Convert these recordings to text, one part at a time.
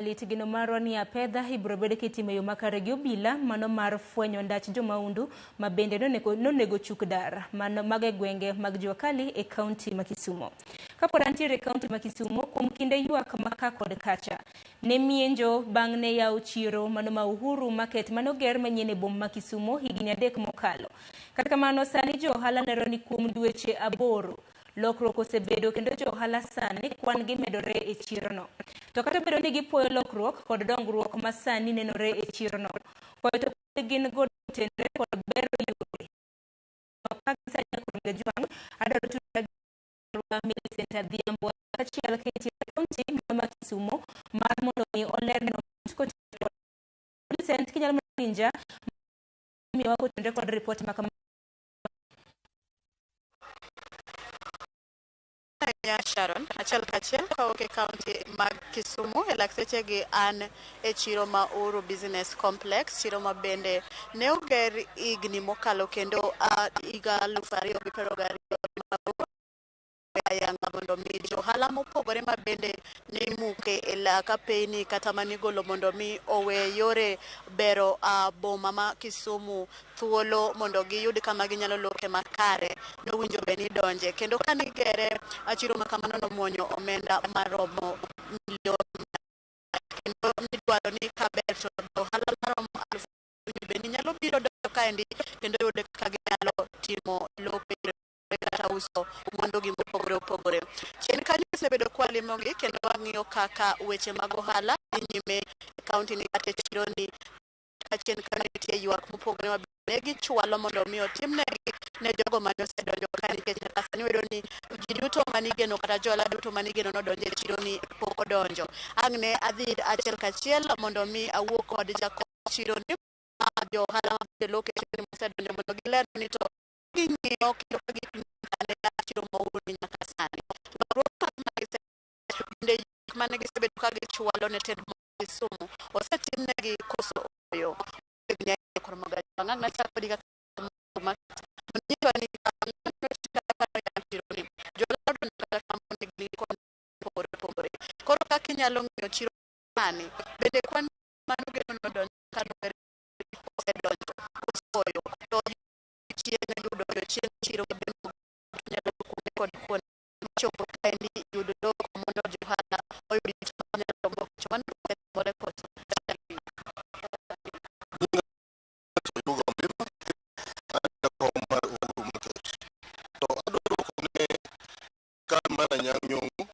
Lit geno marwa ni apedha ibiro bed kitimo e yo makare gi obila mano mar fwenyo ndach jomahundu ma bende nonego chuk dar mano mago e gwenge mag Jua Kali e kaunti ma Kisumo. Kapod antiere e kaunti ma Kisumo kuom kinde ywak ma ka kod kacha ne mienjo bang' ne yaw chiro mano ma Uhuru Market manoger manyien e boma ma Kisumo higni 3 mokalo. Kata kamano sani jo ohala lero ni kuom dweche 8 lokruok osebedo kendo jo ohala sani kwan gi medore e chirono. To kata obedo ni gipuoyo lokruok kod dongruok ma sani nenore e chirono, kwayo to pod gin godo otenore kod bero yore. Ka gisani Nyakuonga Jwang', adwaro tudra gi Millicent Adhiambo kaachiel kintie e kaunti ma Kisumo mar mondo mi olernwa matut kotenore kod Millicent, kinyalo mana winja miyowa kotenore kod ripot ma kama. Ahinya Sharon, achiel kachiel kawuok e kaunti mag Kisumu e lak sechegi an e chiro ma Uhuru Business Complex, chiro ma bende ne oger higni mokalo kendo higa 2022 ayanga mondo mi johala mopogore ma bende ne imuke e lak apeyni kata manigolo mondo mi owe yore bero boma ma Kisumu thuolo mondo giyud kama ginyalo loke makare nowinjo bed ni donje kendo kane igere chiro ma kamano nomuonyo omenda maromo milion kendo nidwaro ni kaber to ohala maromo 1000 bende nyalo biro donjo kaendi kendo yude kaka ginyalo timo lope kata uso mwandugi mopogore opogore. Chien kanyo osebedo kwalimogi kendo wang'iyo kaka weche mag ohala dhi nyime e kaunti ni kata e chironi. Kachien kanyo nitie ywak mopogore ma ne gichwalo mondo mi otimnegi ne jogo mane osedonjo ka nikech nyaka sani wayudo ni ji duto manigeno kata johala duto manigeno nodonjo e chironi pok odonjo. Ang' ne adhi achiel kachiel mondo mi awuo kod jakom chironi jo ohala ma loke chironi mosedonjo mondo giler ni to ging'iyo kendo ka gipimo chiro ma Uhuru ni nyaka sani. Lokruok bende gik mane gisebedo ka gichwalo ne tend Kisumu osetimnegi koso oyo. Koro kaka inyalo ng'iyo chiro sani, bende kwan manogeno nodonjo kaluwore osedonjo koso oyo to chien yudo chieng' chiro nyalo kuonde kod kuonde chopo kaendi yud loko mondo johala oyud yuto manyalo gocho mano osetimore koso. Oyuga Mbima, an jakom mar Uhuru Market. To adwa duoko ne kan mar Anyang' Nyong'o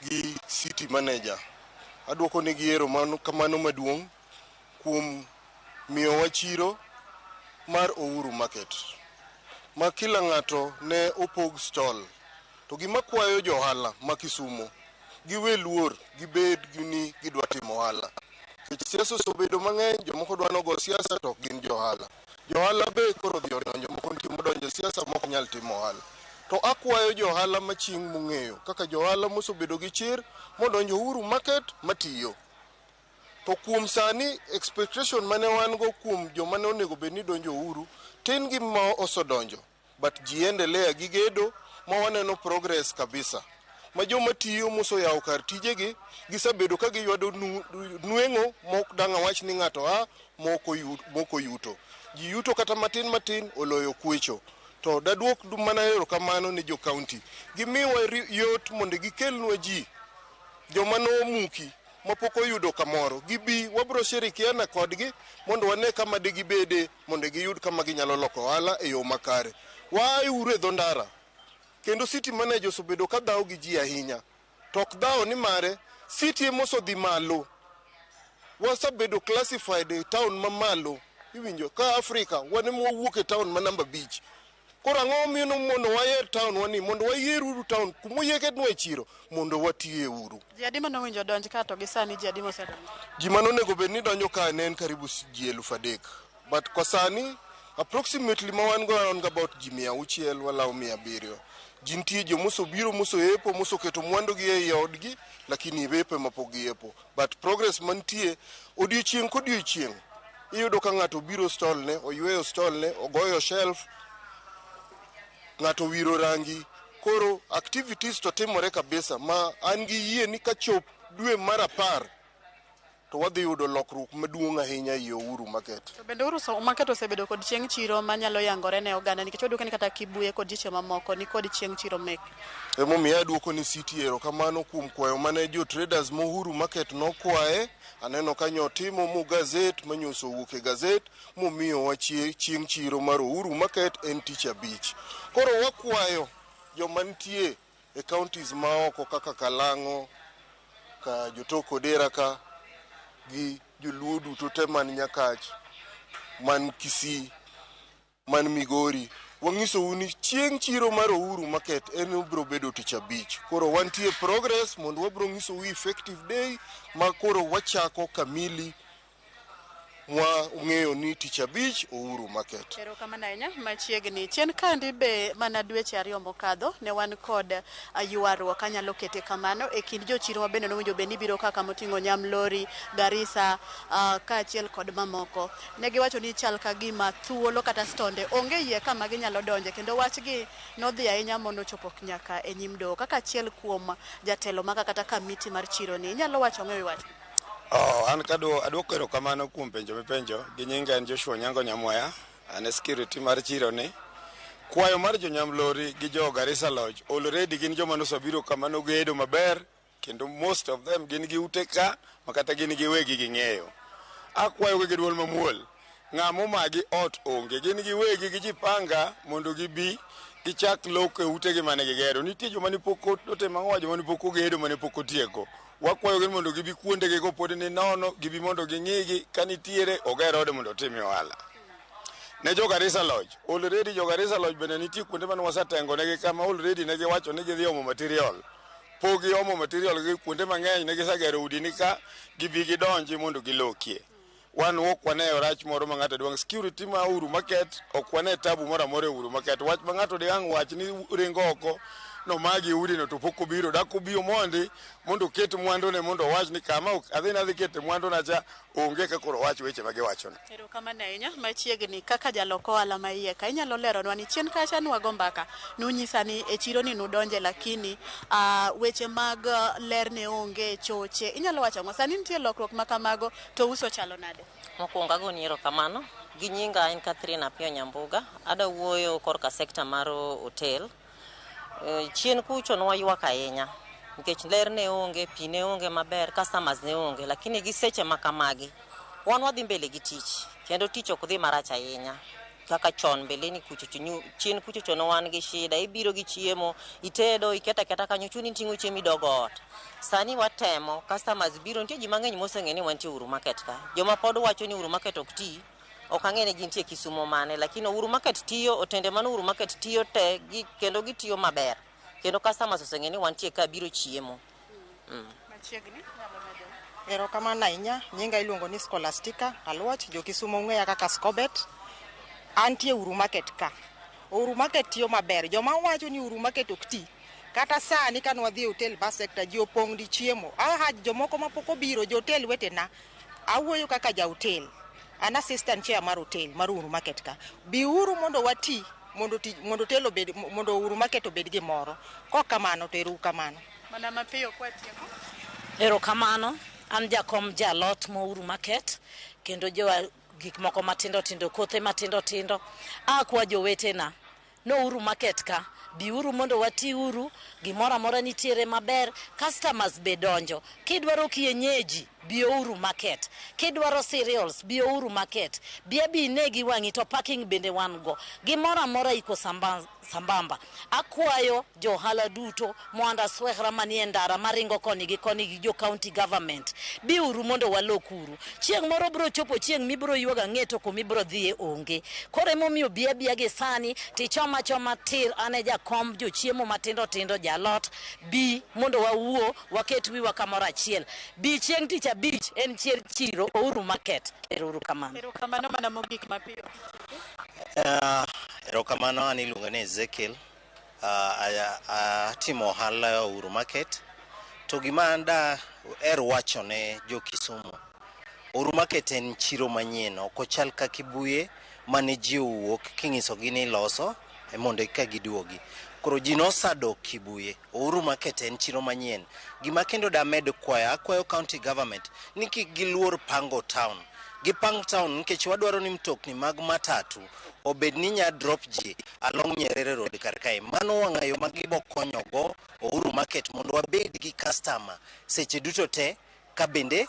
gi city manager. Aduoko negi erokamano maduong' kuom miyowa chiro mar Uhuru Market ma kila ng'ato ne opog stall. To gima kwayo jo ohala ma Kisumo, giwe luor, gibed ni gidwa timo ohala. Nikech siasa osebedo mang'eny, jomoko dwa nogo siasa to ok gin jo ohala. Jo ohala be koro odhi odonjo, moko nitie modonjo e siasa mok nyal timo ohala. To akwayo jo ohala ma chieng' mong'eyo kaka jo ohala mosebedo gi chir modonjo Uhuru Market matiyo. To kuom sani expectation mane wan go kuom joma ne onego bed ni donjo Uhuru tin gi ma osedonjo. But ji endelea gi gedo ma waneno progress kabisa. Ma joma tiyo moseyawo kar tijegi gisebedo ka giywado nweng'o mok dang' awach ni ng'ato a moko yuto. Ji yuto kata matin matin oloyo kwecho. To daduok mana erokamano ne jo county. Gimiwa yot mondo gikelnwa ji joma nomuki mapok oyudo kamoro. Gibi wabro shirikiana kodgi mondo wane kama digibede mondo giyud kama ginyalo loko ohala e yo makare. Waauru e dho ndara. Kendo city manager osebedo ka dhawo gi ji ahinya. To ok dhawo ni mare, city ema osodhi malo. Wasebedo classified e town mamalo. Iwinjo, ka Africa, wan ema wawuok e town ma namba 5. Koro ang'o momiyo mondo wayier town wani, mondo wayier uru town kuma oyieketnwa e chiro, mondo watiye uru. Ji adi mane owinjo donj ka to gi sani ji adi mosedonjo? Ji mane onego bed ni donjo ka ne en karibu ji 3000. But kwa sani, approximately ma wan go wan about ji 600 walawo 700. Ji nitie joma osobiro mosoyepo mosoketo mwandugi ei odgi, lakini yepo ema pok giyepo. But progress mantie odiochieng' kodiochieng' iyudo ka ng'ato obiro stall ne, oyweyo stall ne, ogoyo shelf, ng'ato owiro rangi. Koro activities to timore kabisa ma an gi yie ni kachop dwe mar 10 to wadhi yudo lokruok maduong' ahinya ei Uhuru Market. To bende Uhuru Market osebedo kod chieng' chiro manyalo yangore ne oganda nikech wayudo ni kata Kibuye kod jiche mamoko ni kod chieng' chiro mek. Emomiyo aduoko ni City erokamano kuom kwayo mane jo traders ma Uhuru Market nokwaye. Aneno ka nyotimo mu gazet manyoso owuok e gazet momiyowa chieng' chiro mar Uhuru Market en tich abich. Koro wakwayo joma nitie e counties maoko kaka Kalang'o, ka jotok Odera ka, gi joluo duto te man Nyakach, man Kisii, man Migori. Wang'isou ni chieng' chiro mar Uhuru Market en obiro bedo tich abich. Koro wantie progress mondo wabiro ng'isou effective day ma koro wachako kamili mwa ung'eyo ni tich abich Uhuru Market. Erokamano ahinya machiegni. Chien kandi be mana dweche 2 mokadho ne wan kod ywaruok anyalo kete kamano e kind jochiro ma bende nowinjo bed ni biro kaka moting'o Nyamlori, Garissa kaachiel kod mamoko. Ne giwacho ni chal ka gima thuolo kata stonde onge yie kama ginyalo donje kendo wachgi nodhi ahinya mondo ochopo nyaka e nyim doho. Kaka achiel kuom jatelo maka kata kamiti mar chiro ni inyalo wacho ang'o e wach? Oh, an aduoko erokamano kuom penjo mipenjo. Gi nyinga en Joshua Onyango Nyamwaya, an e security mar chiro ni. Kwayo mar jo Nyamlori gi jo Garissa Lodge already gin joma nosebiro kama nogedo maber kendo most of them gin gi ute ka makata gin giwegi ging'eyo. Akwayogi gi duol mamuol, ng'ama omagi ot onge, gin giwegi gijipanga mondo gibi gichak loko e utegi mane gigero. Nitie joma ne pok otimo ang'o, joma ne pok ogedo, mane pok otieko. Wakwayogi mondo gibi kuondegi go pod ni nono, gibi mondo ging'igi ka nitiere oger ode mondo otimie ohala. Ne jo Garissa Lodge, already jo Garissa Lodge bende nitie kuonde mane wasetengo negi kama already ne giwacho ni gidhi omo material. Pok giomo material gi kuonde mang'eny ne gisegero udi ni ka gibi gidonji mondo gilokie. Wan ok wane rach moro ma ng'ato dwang' security ma Uhuru Market ok wane tabu moro amora e Uhuru Market. Wach ma ng'ato diang' wach ni ringo oko no magi udi no to pok obiro dak obi omondi mondo oket mwandune mondo owach ni kama ok adhi nadhi kete mwanduna cha onge ka koro owach weche ma giwachono. Erokamano ahinya machiegni kaka jalok ohala ma iye ka inyalo leronwa ni chien kacha nwago mbaka nunyisa ni e chiro ni nudonje lakini weche mag ler ne onge choche inyalo wacho ang'o sani nitie lokruok ma kamago to uso chalo nade? Mokwongo agoni erokamano. Gi nyinga en Catherine Apio Nyambuga. Ada wuoyo korka sekta mar hotel. Chien kucho nwaywak ahinya nikech ler ne onge, pi ne onge maber, customers ne onge, lakini gi seche ma kamagi wan wadhi mbele gi tich kendo tich ok dhi marach ahinya kaka chon mbele ni kucho chien kucho chon wan gi shida, ibiro gi chiemo itedo iketa keta kanyo chuni ting'o chiemo idogo ot. Sani watemo, customers biro, nitie ji mang'eny moseng'e ni wantie Uhuru Market ka. Joma pod wacho ni Uhuru Market ok ti, ok ang'e ni gintie Kisumo mane, lakini Uhuru Market tiyo, otende man Uhuru Market tiyo te kendo gitiyo maber. Kendo customers oseng'e ni wantie ka biro chiemo. Machiegni, nyalo medo. Erokamano ahinya, nyinga iluongo ni Scholastica Aluoch, jo Kisumo ong'eya kaka Scobet. Antie Uhuru Market ka. Uhuru Market tiyo maber. Joma wacho ni Uhuru Market ok ti, kata sani kane wadhi e hotel bar sector ji opong' di chiemo. Aha, jomoko mapok obiro, jo hotel wetena, awuoyo kaka ja hotel. An assistant chair mar hotel mar Uhuru Market ka. Biuru mondo wati, mondo mondo hotel obed, mondo Uhuru Market obed gimoro. Kok kamano to ero kamano. Mana mapiyo kwatieko. Erokamano, an jakom jalot mo Uhuru Market kendo jo gik moko matindo tindo, kothe matindo tindo. Akwa jowetena no Uhuru Market ka, biuru mondo watiuru, gimoro amora nitiere maber, customers be donjo. Kidwaro kienyeji, bi Uhuru Market. Kidwaro cereals, bi Uhuru Market. Bi abi ine gi wang'i to parking bende wan go. Gimoro amora iko sambamba. Akwayo jo ohala duto moanda swehra manie ndara maringo koni gi koni gi jo county government. Biuru mondo walokuru. Chieng' moro biro chopo chieng' mibiro yuago ang'e to kumibiro dhiye onge. Koro emomiyo bi abiya gi sani tichoma choma tir, an e jakom jochiemo matindo tindo jalot. Bi mondo wawuo, waket wiwa kamoro achiel. Bi chieng' tich abich en chieng' chiro Uhuru Market. Ero kamano. Erokamano mana mogik mapiyo. Erokamano, an iluonga ni Ezekiel. Atimo ohala e Uhuru Market. To gima da er wacho ne jo Kisumu, Uhuru Market en chiro manyien, ok ochal ka Kibuye mane ji owuok king'isogi ni loso mondo eka giduogi. Koro ji nosadok Kibuye. Uhuru Market en chiro manyien. Gima kendo damed kwayo, akwayo county government ni kik giluor pango town. Gipang town nikech wadwaro ni mtokni mag matatu obed ni nya drop ji along Nyerere Road kar kae. Mano wang'ayo ma gibo konyogo Uhuru Market mondo wabed gi customer seche duto te ka bende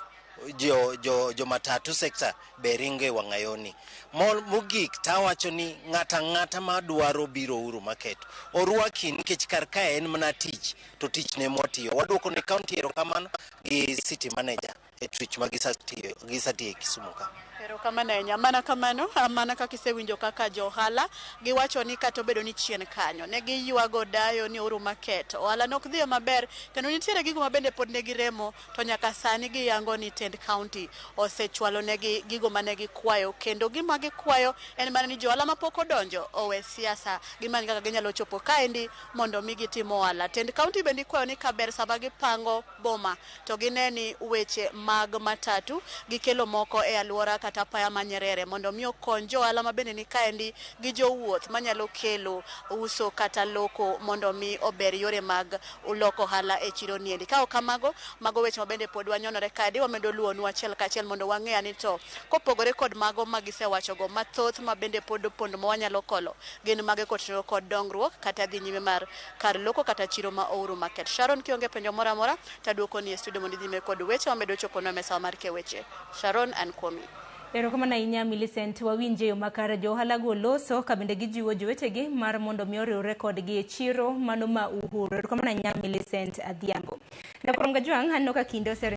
jo matatu sector be ringo e wang'ayoni. Mogik tawacho ni ng'ata ang'ata madwaro biro Uhuru Market orwaki nikech kar kae en mana tich to tich ne mwatiyo. Waduoko ne county erokamano gi city manager e tich ma gisatiyo e Kisumu ka. Erokamano ahinya. Mana kamano, mana kaka isewinjo kaka jo ohala giwacho ni kata obedo ni chien kanyo ne giywago dayo ni Uhuru Market ohala nok dhiyo maber kendo nitiere gigo ma bende pod ne giremo to nyaka sani giyango ni tend county osechwalo negi gigo mane gikwayo kendo gima gikwayo en mana ni jo ohala mapok odonjo owe siasa gimany kaka ginyalo chopo kaendi mondo mi gitim ohala. Tend county bende ikwayo ni kaber sama gipango boma to gine ni weche mag matatu gikelo moko e alwora kata apaya ma Nyerere mondo mi okony jo ohala ma bende ni kaendi gi jowuoth manyalo kelo uso kata loko mondo mi ober yore mag loko ohala e chiro niendi. Ka ok kamago, mago weche ma bende pod wanyonore kaendi wamedo luwonu achiel kachiel mondo wang'e ni to kopogore kod mago ma gisewachogo mathoth ma bende pod opondo ma wanyalo kolo gin mage kotenore kod dongruok kata dhi nyime mar kar loko kata chiro ma Uhuru Market. Sharon, kionge penjo moro amora taduoko ni e studio mondo idhi nyime kod weche wamedo choponwa e mesa mar ke weche. Sharon an kuomi. Erokamano ahinya Millicent, wawinje yo makare jo ohala go loso ka bende gijiwo jowetegi mar mondo mi oriwre kodgi e chiro mano ma Uhuru. Erokamano ahinya Millicent Adhiambo. Nakurom Gajwang', aneno ka kinde oseringo.